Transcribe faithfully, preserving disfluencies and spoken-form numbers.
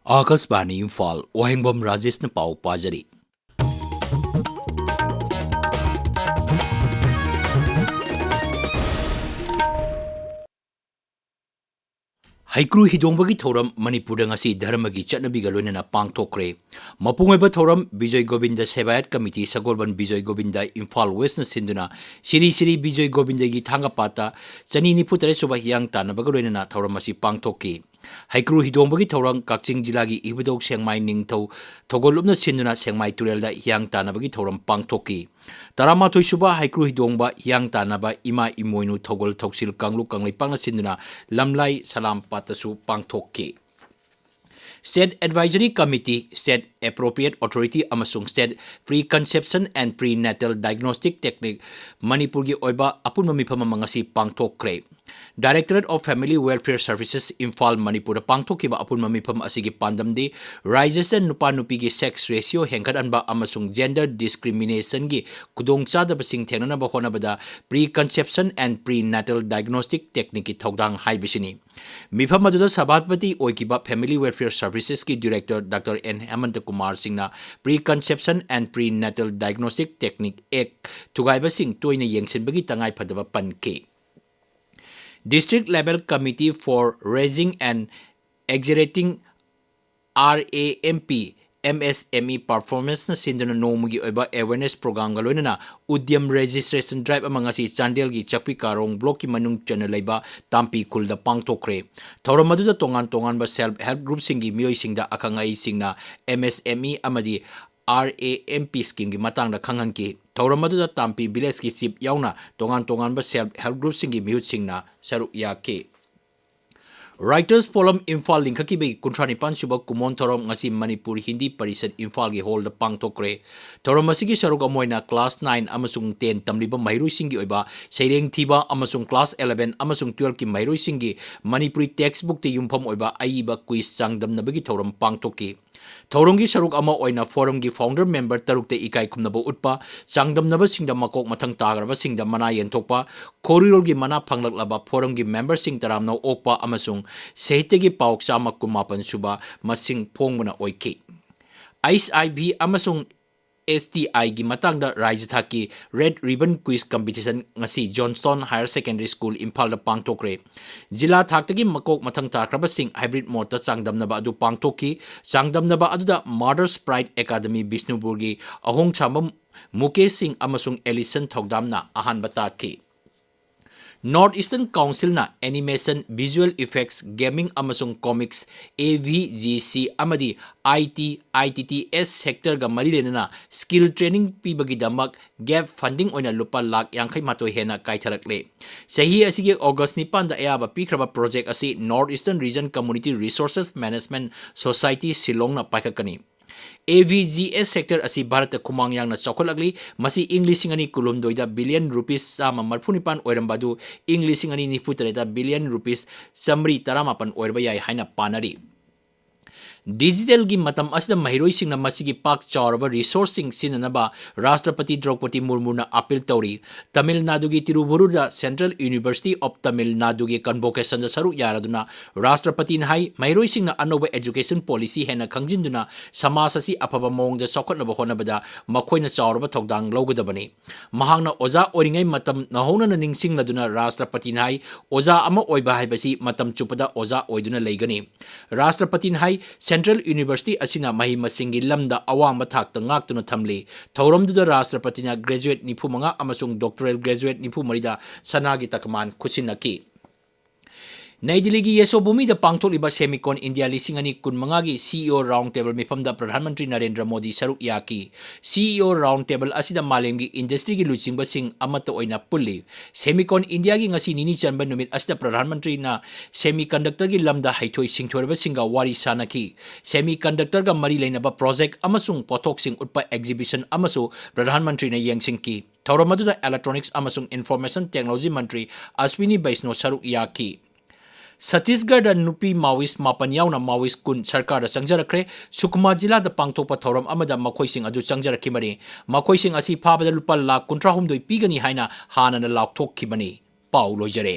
ꯑꯥꯀꯥꯁꯕꯥꯅꯤ ꯏꯝꯐꯥꯜ, ꯋꯥꯍꯦꯡꯕꯝ ꯔꯥꯖꯦꯁꯅ ꯄꯥꯎ ꯄꯥꯖꯔꯤ꯫ ꯍꯩꯀ꯭ꯔꯨ ꯍꯤꯗꯣꯡꯕꯒꯤ ꯊꯧꯔꯝ ꯃꯅꯤꯄꯨꯔꯗ ꯉꯁꯤ ꯙꯔꯃꯒꯤ ꯆꯠꯅꯕꯤꯒ ꯂꯣꯏꯅꯅ ꯄꯥꯡꯊꯣꯛꯈ꯭ꯔꯦ꯫ ꯃꯄꯨꯡ ꯑꯣꯏꯕ ꯊꯧꯔꯝ ꯕꯤꯖꯣꯏ ꯒꯣꯕꯤꯟꯗ ꯁꯦꯕꯥꯌꯠ ꯀꯃꯤꯇꯤ, ꯁꯒꯣꯜꯕꯟ ꯕꯤꯖꯣꯏ ꯒꯣꯕꯤꯟꯗ ꯏꯝꯐꯥꯜ ꯋꯦꯁꯅ ꯁꯤꯟꯗꯨꯅ ꯁꯤꯔꯤ ꯁꯤꯔꯤ ꯕꯤꯖꯣꯏ ꯒꯣꯕꯤꯟꯗꯒꯤ ꯊꯥꯡꯒꯄꯥꯠꯇ ꯆꯅꯤ ꯅꯤꯐꯨ ꯇꯔꯦꯠ ꯁꯨꯕ ꯍꯤꯌꯥꯡ ꯇꯥꯟꯅꯕꯒ ꯂꯣꯏꯅꯅ ꯊꯧꯔꯝ ꯑꯁꯤ ꯄꯥꯡꯊꯣꯛꯈꯤ꯫ ꯍꯩꯀ꯭ꯔꯨ ꯍꯤꯗꯣꯡꯕꯒꯤ ꯊꯧꯔꯝ ꯀꯛꯆꯤꯡ ꯖꯤꯂꯥꯒꯤ ꯏꯕꯨꯙꯧ ꯁꯦꯡꯃꯥꯏ ꯅꯤꯡꯊꯧ ꯊꯧꯒꯜꯂꯨꯞꯅ ꯁꯤꯟꯗꯨꯅ ꯁꯦꯡꯃꯥꯏ ꯇꯨꯔꯦꯜꯗ ꯍꯤꯌꯥꯡ ꯇꯥꯟꯅꯕꯒꯤ ꯊꯧꯔꯝ ꯄꯥꯡꯊꯣꯛꯈꯤ꯫ ꯇꯔꯥꯃꯥꯊꯣꯏ ꯁꯨꯕ ꯍꯩꯀ꯭ꯔꯨ ꯍꯤꯗꯣꯡꯕ ꯍꯤꯌꯥꯡ ꯇꯥꯟꯅꯕ ꯏꯃꯥ ꯏꯃꯣꯏꯅꯨ ꯊꯧꯒꯜ ꯊꯧꯁꯤꯜ ꯀꯥꯡꯂꯨꯞ ꯀꯪꯂꯩꯄꯥꯛꯅ ꯁꯤꯟꯗꯨꯅ ꯂꯝꯂꯥꯏ ꯁꯂꯥꯝꯄꯥꯠꯇꯁꯨ ꯄꯥꯡꯊꯣꯛꯈꯤ꯫ State Advisory Committee, State Appropriate Authority ꯑꯃꯁꯨꯡ State Preconception and Prenatal Diagnostic Technique ꯃꯅꯤꯄꯨꯔꯒꯤ ꯑꯣꯏꯕ ꯑꯄꯨꯟꯕ ꯃꯤꯐꯝ ꯑꯃ ꯉꯁꯤ ꯄꯥꯡꯊꯣꯛꯈ꯭ꯔꯦ꯫ Directorate of Family Welfare Services, Imphal, ꯃꯅꯤꯄꯨꯔꯗ ꯄꯥꯡꯊꯣꯛꯈꯤꯕ ꯑꯄꯨꯟꯕ ꯃꯤꯐꯝ ꯑꯁꯤꯒꯤ ꯄꯥꯟꯗꯝꯗꯤ ꯔꯥꯖ꯭ꯌꯁꯤꯗ ꯅꯨꯄꯥ ꯅꯨꯄꯤꯒꯤ sex ratio ꯍꯦꯟꯒꯠꯍꯟꯕ ꯑꯃꯁꯨꯡ gender discriminationꯒꯤ ꯈꯨꯗꯣꯡꯆꯥꯗꯕꯁꯤꯡ ꯊꯦꯡꯅꯅꯕ ꯍꯣꯠꯅꯕꯗ Preconception and Prenatal Diagnostic Techniqueꯀꯤ ꯊꯧꯗꯥꯡ ꯍꯥꯏꯕꯁꯤꯅꯤ꯫ ꯃꯤꯐꯝ ꯑꯗꯨꯗ ꯁꯚꯥꯄꯇꯤ ꯑꯣꯏꯈꯤꯕ Family Welfare Servicesꯀꯤ Director Doctor N ꯍꯦꯃꯟꯇ Kumar ꯁꯤꯡꯅ Preconception and Prenatal Diagnostic Technique Act ꯊꯨꯒꯥꯏꯕꯁꯤꯡ ꯇꯣꯏꯅ ꯌꯦꯡꯁꯤꯟꯕꯒꯤ ꯇꯉꯥꯏꯐꯗꯕ ꯄꯟꯈꯤ꯫ District Level Committee for Raising and Accelerating RAMP MSME Performanceꯅ ꯁꯤꯟꯗꯨꯅ ꯅꯣꯡꯃꯒꯤ ꯑꯣꯏꯕ awareness programꯒ ꯂꯣꯏꯅꯅ Udyam Registration Drive ꯑꯃ ꯉꯁꯤ ꯆꯥꯟꯗꯦꯜꯒꯤ ꯆꯛꯄꯤ ꯀꯥꯔꯣꯡ blockꯀꯤ ꯃꯅꯨꯡ ꯆꯟꯅ ꯂꯩꯕ ꯇꯥꯝꯄꯤ ꯈꯨꯜꯗ ꯄꯥꯡꯊꯣꯛꯈ꯭ꯔꯦ꯫ ꯊꯧꯔꯝ ꯑꯗꯨꯗ ꯇꯣꯉꯥꯟ ꯇꯣꯉꯥꯟꯕ self help groupꯁꯤꯡꯒꯤ ꯃꯤꯑꯣꯏꯁꯤꯡꯗ ꯑꯈꯪ ꯑꯍꯩꯁꯤꯡꯅ MSME ꯑꯃꯗꯤ RAMP schemeꯒꯤ ꯃꯇꯥꯡꯗ ꯈꯪꯍꯟꯈꯤ꯫ ꯊꯧꯔꯝ ꯑꯗꯨꯗ ꯇꯥꯝꯄꯤ villageꯀꯤ chief ꯌꯥꯎꯅ ꯇꯣꯉꯥꯟ ꯇꯣꯉꯥꯟꯕ self help groupꯁꯤꯡꯒꯤ ꯃꯤꯍꯨꯠꯁꯤꯡꯅ ꯁꯔꯨꯛ ꯌꯥꯈꯤ꯫ Writers Forum ꯏꯝꯐꯥꯜ ꯂꯤꯡꯈꯠꯈꯤꯕꯒꯤ ꯀꯨꯟꯊ꯭ꯔꯥ ꯅꯤꯄꯥꯟ ꯁꯨꯕ ꯀꯨꯃꯣꯟ ꯊꯧꯔꯝ ꯉꯁꯤ ꯃꯅꯤꯄꯨꯔ ꯍꯤꯟꯗꯤ ꯄꯔꯤꯁꯠ ꯏꯝꯐꯥꯜꯒꯤ hallꯗ ꯄꯥꯡꯊꯣꯛꯈ꯭ꯔꯦ꯫ ꯊꯧꯔꯝ ꯑꯁꯤꯒꯤ ꯁꯔꯨꯛ ꯑꯃ ꯑꯣꯏꯅ class nine ꯑꯃꯁꯨꯡ ten ꯇꯝꯂꯤꯕ ꯃꯍꯩꯔꯣꯏꯁꯤꯡꯒꯤ ꯑꯣꯏꯕ ꯁꯩꯔꯦꯡ ꯊꯤꯕ ꯑꯃꯁꯨꯡ class eleven ꯑꯃꯁꯨꯡ twelveꯀꯤ ꯃꯍꯩꯔꯣꯏꯁꯤꯡꯒꯤ ꯃꯅꯤꯄꯨꯔꯤ textbookꯇ ꯌꯨꯝꯐꯝ ꯑꯣꯏꯕ ꯑꯏꯕ quiz ꯆꯥꯡꯗꯝꯅꯕꯒꯤ ꯊꯧꯔꯝ ꯄꯥꯡꯊꯣꯛꯈꯤ꯫ ꯊꯧꯔꯝꯒꯤ ꯁꯔꯨꯛ ꯑꯃ ꯑꯣꯏꯅ forumꯒꯤ founder member ꯇꯔꯨꯛꯇ ꯏꯀꯥꯏ ꯈꯨꯝꯅꯕ ꯎꯠꯄ, ꯆꯥꯡꯗꯝꯅꯕꯁꯤꯡꯗ ꯃꯀꯣꯛ ꯃꯊꯪ ꯇꯥꯈ꯭ꯔꯕꯁꯤꯡꯗ ꯃꯅꯥ ꯌꯦꯟꯊꯣꯛꯄ, ꯈꯣꯔꯤꯔꯣꯜꯒꯤ ꯃꯅꯥ ꯐꯪꯂꯛꯂꯕ forumꯒꯤ memberꯁꯤꯡ ꯇꯔꯥꯝꯅ ꯑꯣꯛꯄ ꯑꯃꯁꯨꯡ ꯁꯍꯤꯇ꯭ꯌꯒꯤ ꯄꯥꯎ ꯆꯥꯝꯃ ꯀꯨꯟꯃꯥꯄꯟ ꯁꯨꯕ ꯃꯁꯤꯡ ꯐꯣꯡꯕꯅ ꯑꯣꯏꯈꯤ꯫ ꯑꯩꯆ ꯑꯥꯏ ꯚꯤ ꯑꯃꯁꯨꯡ ꯑꯦꯁ ꯇꯤ ꯑꯥꯏꯒꯤ ꯃꯇꯥꯡꯗ ꯔꯥꯖ꯭ꯌ ꯊꯥꯛꯀꯤ Red Ribbon Quiz Competition ꯉꯁꯤ Johnstone Higher Secondary School, ꯏꯝꯐꯥꯜꯗ ꯄꯥꯡꯊꯣꯛꯈ꯭ꯔꯦ꯫ ꯖꯤꯂꯥ ꯊꯥꯛꯇꯒꯤ ꯃꯀꯣꯛ ꯃꯊꯪ ꯇꯥꯈ꯭ꯔꯕꯁꯤꯡ hybrid modeꯇ ꯆꯥꯡꯗꯝꯅꯕ ꯑꯗꯨ ꯄꯥꯡꯊꯣꯛꯈꯤ꯫ ꯆꯥꯡꯗꯝꯅꯕ ꯑꯗꯨꯗ Martyrs Pride Academy ꯕꯤꯁꯅꯨꯄꯨꯔꯒꯤ ꯑꯍꯣꯡꯁꯥꯝꯕꯝ ꯃꯨꯀꯦꯁ ꯁꯤꯡ ꯑꯃꯁꯨꯡ ꯑꯦꯂꯤꯁꯟ ꯊꯧꯗꯥꯝꯅ ꯑꯍꯥꯟꯕ ꯇꯥꯈꯤ꯫ North Eastern Councilꯅ animation, visual effects, gaming ꯑꯃꯁꯨꯡ comics, A V G C, ꯑꯃꯗꯤ I T, I T T S sectorꯒ ꯃꯔꯤ ꯂꯩꯅꯅ skill training ꯄꯤꯕꯒꯤꯗꯃꯛ gap funding ꯑꯣꯏꯅ ꯂꯨꯄꯥ ꯂꯥꯈ ꯌꯥꯡꯈꯩ ꯃꯥꯊꯣꯏ ꯍꯦꯟꯅ ꯀꯥꯏꯊꯔꯛꯂꯦ꯫ ꯆꯍꯤ ꯑꯁꯤꯒꯤ August ꯅꯤꯄꯥꯟꯗ ꯑꯌꯥꯕ ꯄꯤꯈ꯭ꯔꯕ project ꯑꯁꯤ North Eastern Region Community Resources Management Society ꯁꯤꯂꯣꯡꯅ ꯄꯥꯏꯈꯠꯀꯅꯤ꯫ A V G S sector ꯑꯁꯤ ꯚꯥꯔꯠꯇ ꯈꯨꯃꯥꯡ ꯌꯥꯡꯅ ꯆꯥꯎꯈꯠꯂꯛꯂꯤ꯫ ꯃꯁꯤ ꯏꯪ ꯂꯤꯁꯤꯡ ꯑꯅꯤ ꯀꯨꯟꯍꯨꯝꯗꯣꯏꯗ billion rupees ꯆꯥꯝꯃ ꯃꯔꯤꯐꯨ ꯅꯤꯄꯥꯟ ꯑꯣꯏꯔꯝꯕ ꯑꯗꯨ ꯏꯪ ꯂꯤꯁꯤꯡ ꯑꯅꯤ ꯅꯤꯐꯨ ꯇꯔꯦꯠꯇ billion rupees ꯆꯥꯃꯔꯤ ꯇꯔꯥꯃꯥꯄꯟ ꯑꯣꯏꯔꯕ ꯌꯥꯏ ꯍꯥꯏꯅ ꯄꯥꯅꯔꯤ꯫ Digitalꯒꯤ ꯃꯇꯝ ꯑꯁꯤꯗ ꯃꯍꯩꯔꯣꯏꯁꯤꯡꯅ ꯃꯁꯤꯒꯤ ꯄꯥꯛ ꯆꯥꯎꯔꯕ resourceꯁꯤꯡ ꯁꯤꯖꯤꯟꯅꯅꯕ ꯔꯥꯁꯇ꯭ꯔꯄꯇꯤ ꯗ꯭ꯔꯧꯄꯗꯤ ꯃꯨꯔꯃꯨꯅ appeal ꯇꯧꯔꯤ꯫ ꯇꯥꯃꯤꯜ ꯅꯥꯗꯨꯒꯤ ꯇꯤꯔꯨꯚꯨꯔꯨꯔꯗ Central University of Tamil Naduꯒꯤ convocationꯗ ꯁꯔꯨꯛ ꯌꯥꯔꯗꯨꯅ ꯔꯥꯁꯇ꯭ꯔꯄꯇꯤꯅ ꯍꯥꯏ, ꯃꯍꯩꯔꯣꯏꯁꯤꯡꯅ ꯑꯅꯧꯕ education policy ꯍꯦꯟꯅ ꯈꯪꯖꯤꯟꯗꯨꯅ ꯁꯃꯥꯖ ꯑꯁꯤ ꯑꯐꯕ ꯃꯑꯣꯡꯗ ꯆꯥꯎꯈꯠꯅꯕ ꯍꯣꯠꯅꯕꯗ ꯃꯈꯣꯏꯅ ꯆꯥꯎꯔꯕ ꯊꯧꯗꯥꯡ ꯂꯧꯒꯗꯕꯅꯤ꯫ ꯃꯍꯥꯛꯅ ꯑꯣꯖꯥ ꯑꯣꯏꯔꯤꯉꯩ ꯃꯇꯝ ꯅꯧꯍꯧꯅꯅ ꯅꯤꯡꯁꯤꯡꯂꯗꯨꯅ ꯔꯥꯁꯇ꯭ꯔꯄꯇꯤꯅ ꯍꯥꯏ, ꯑꯣꯖꯥ ꯑꯃ ꯑꯣꯏꯕ ꯍꯥꯏꯕꯁꯤ ꯃꯇꯝ ꯆꯨꯞꯄꯗ ꯑꯣꯖꯥ ꯑꯣꯏꯗꯨꯅ ꯂꯩꯒꯅꯤ꯫ ꯔꯥꯁꯇ꯭ꯔꯄꯇꯤꯅ ꯍꯥꯏ, Central University ꯑꯁꯤꯅ ꯃꯍꯩ ꯃꯁꯤꯡꯒꯤ ꯂꯝꯗ ꯑꯋꯥꯡꯕ ꯊꯥꯛꯇ ꯉꯥꯛꯇꯨꯅ ꯊꯝꯂꯤ꯫ ꯊꯧꯔꯝꯗꯨꯗ ꯔꯥꯁꯇ꯭ꯔꯄꯇꯤꯅ graduate ꯅꯤꯐꯨ ꯃꯉꯥ ꯑꯃꯁꯨꯡ doctoral graduate ꯅꯤꯐꯨ ꯃꯔꯤꯗ ꯁꯅꯥꯒꯤ ꯇꯀꯃꯥꯟ ꯈꯨꯠꯁꯤꯟꯅꯈꯤ꯫ ꯅꯩ ꯗꯤꯜꯂꯤꯒꯤ ꯌꯦꯁꯣꯚꯨꯃꯤꯗ ꯄꯥꯡꯊꯣꯛꯂꯤꯕ Semicon India ꯂꯤꯁꯤꯡ ꯑꯅꯤ ꯀꯨꯟꯃꯉꯥꯒꯤ C E O round table ꯃꯤꯐꯝꯗ Pradhan Mantri Narendra Modi ꯁꯔꯨꯛ ꯌꯥꯈꯤ꯫ C E O round table ꯑꯁꯤꯗ ꯃꯥꯂꯦꯝꯒꯤ industryꯒꯤ ꯂꯨꯆꯤꯡꯕꯁꯤꯡ ꯑꯃꯠꯇ ꯑꯣꯏꯅ ꯄꯨꯜꯂꯤ꯫ Semicon Indiaꯒꯤ ꯉꯁꯤ ꯅꯤꯅꯤ ꯆꯟꯕ ꯅꯨꯃꯤꯠ ꯑꯁꯤꯗ ꯄ꯭ꯔꯙꯥꯟ ꯃꯟꯇ꯭ꯔꯤꯅ semiconductorꯒꯤ ꯂꯝꯗ ꯍꯩꯊꯣꯏ ꯁꯤꯡꯊꯣꯏꯔꯕꯁꯤꯡꯒ ꯋꯥꯔꯤ ꯁꯥꯅꯈꯤ꯫ Semiconductorꯒ ꯃꯔꯤ ꯂꯩꯅꯕ project ꯑꯃꯁꯨꯡ ꯄꯣꯠꯊꯣꯛꯁꯤꯡ ꯎꯠꯄ exhibition ꯑꯃꯁꯨ ꯄ꯭ꯔꯙꯥꯟ ꯃꯟꯇ꯭ꯔꯤꯅ ꯌꯦꯡꯁꯤꯟꯈꯤ꯫ ꯊꯧꯔꯝ ꯑꯗꯨꯗ Electronics ꯑꯃꯁꯨꯡ Information Technology ꯃꯟꯇ꯭ꯔꯤ ꯑꯁ꯭ꯋꯤꯅꯤ ꯕꯩꯁꯅꯣ ꯁꯔꯨꯛ ꯌꯥꯈꯤ꯫ ꯁꯠꯇꯤꯁꯒꯔꯗ ꯅꯨꯄꯤ Maoist ꯃꯥꯄꯟ ꯌꯥꯎꯅ Maoist ꯀꯨꯟ ꯁꯔꯀꯥꯔꯗ ꯆꯪꯖꯔꯛꯈ꯭ꯔꯦ꯫ ꯁꯨꯀꯃꯥ ꯖꯤꯂꯥꯗ ꯄꯥꯡꯊꯣꯛꯄ ꯊꯧꯔꯝ ꯑꯃꯗ ꯃꯈꯣꯏꯁꯤꯡ ꯑꯗꯨ ꯆꯪꯖꯔꯛꯈꯤꯕꯅꯤ꯫ ꯃꯈꯣꯏꯁꯤꯡ ꯑꯁꯤ ꯐꯥꯕꯗ ꯂꯨꯄꯥ ꯂꯥꯈ ꯀꯨꯟꯊ꯭ꯔꯥꯍꯨꯝꯗꯣꯏ ꯄꯤꯒꯅꯤ ꯍꯥꯏꯅ ꯍꯥꯟꯅꯅ ꯂꯥꯎꯊꯣꯛꯈꯤꯕꯅꯤ꯫ ꯄꯥꯎ ꯂꯣꯏꯖꯔꯦ꯫